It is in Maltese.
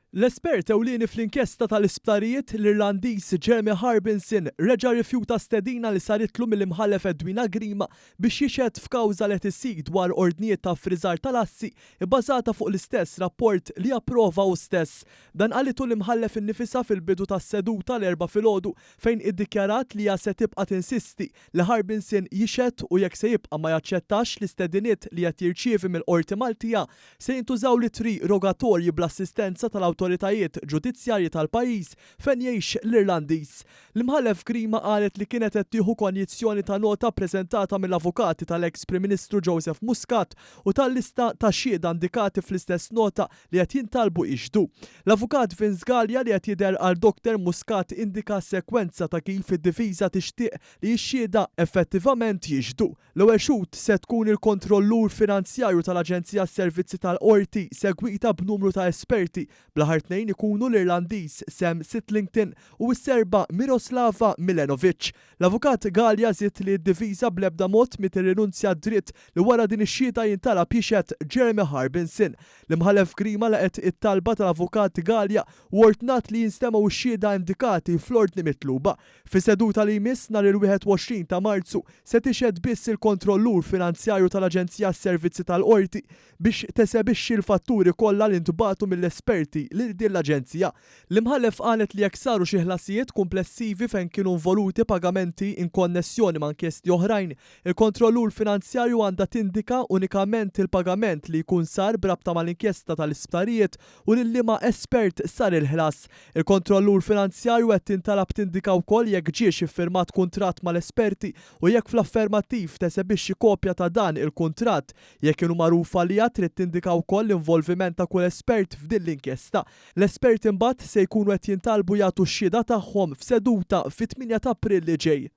L-espert ewlieni fl-inkjesta tal-isptarijiet, l-Irlandiż Jeremy Harbinson, reġa' rrifjuta stedina li saritlu mill-Imħallef Edwina Grima biex jixhed f'kawża li qed issir dwar ordnijiet ta' ffriżar tal-assi bbażata fuq l-istess rapport li approva hu stess. Dan qalitu l-Imħallef innifisha fil-bidu tas-seduta l-Erbgħa filgħodu fejn iddikjarat li hija se tibqa' tinsisti li Harbinson jixhed u jekk se jibqa' ma jaċċettax l-istediniet li qed jirċievi mill-Qorti Maltija, se jintużaw l-ittri rogatorji bl-assistenza tal-awtoritajiet ġudizzjarji tal-pajjiż fejn jgħix l-Irlandiż. L-Imħallef Grima qalet li kienet qed tieħu konjizzjoni ta' nota ppreżentata mill-avukati tal-eks Prim Ministru Joseph Muscat u tal-lista ta' xhieda indikati fl-istess nota li qed jintalbu jixhdu. L-Avukat Vince Galea li qed jidher għal Doctor Muscat indika s-sekwenza ta' kif id-difiża tixtieq li x-xhieda effettivament jixhdu. L-ewwel xhud se tkun il-kontrollur finanzjarju tal-Aġenzija għas-Servizzi tal-Qorti segwita b'numru ta' esperti, bl-aħħar tnejn ikunu l-Irlandiż Sam Sittlington u s-Serba Miroslava Milenovic. L-Avukat Galea żied li d-difiża bl-ebda mod m'hi tirrinunzja d-dritt li wara din ix-xhieda jintalab jixhed Jeremy Harbinson. L-Imħallef Grima laqgħet it-talba tal-Avukat Galea u ordnat li jinstemgħu x-xhieda indikati fl-ordni mitluba. Fis-seduta li jmiss nhar il-21 ta' Marzu se tixhed biss il-kontrollur finanzjarju tal-Aġenzija għas-Servizzi tal-Qorti biex tesebixxi l-fatturi kollha li ntbagħtu mill-esperti lil din l-aġenzija. L-Imħallef qalet li jekk saru xi ħlasijiet kumplessivi fejn kienu involuti pagamenti in konnessjoni ma' inkjesti oħrajn, il-kontrollur finanzjarju għandha tindika unikament il-pagament li jkun sar b'rabta mal-inkjesta tal-isptarijiet u lil liema espert sar il-ħlas. Il-kontrollur finanzjarju qed tintalab tindika wkoll jekk ġiex iffirmat kuntratt mal-esperti u jekk fl-affermattiv tesebixxi kopja ta' dan il-kuntratt. Jekk inhu magħruf għaliha trid tindika wkoll l-involviment ta' kull espert f'din l-inkjesta. L-esperti imbagħad se jkunu qed jintalbu jagħtu x-xhieda tagħhom f'seduta fit-8 ta' April li ġej.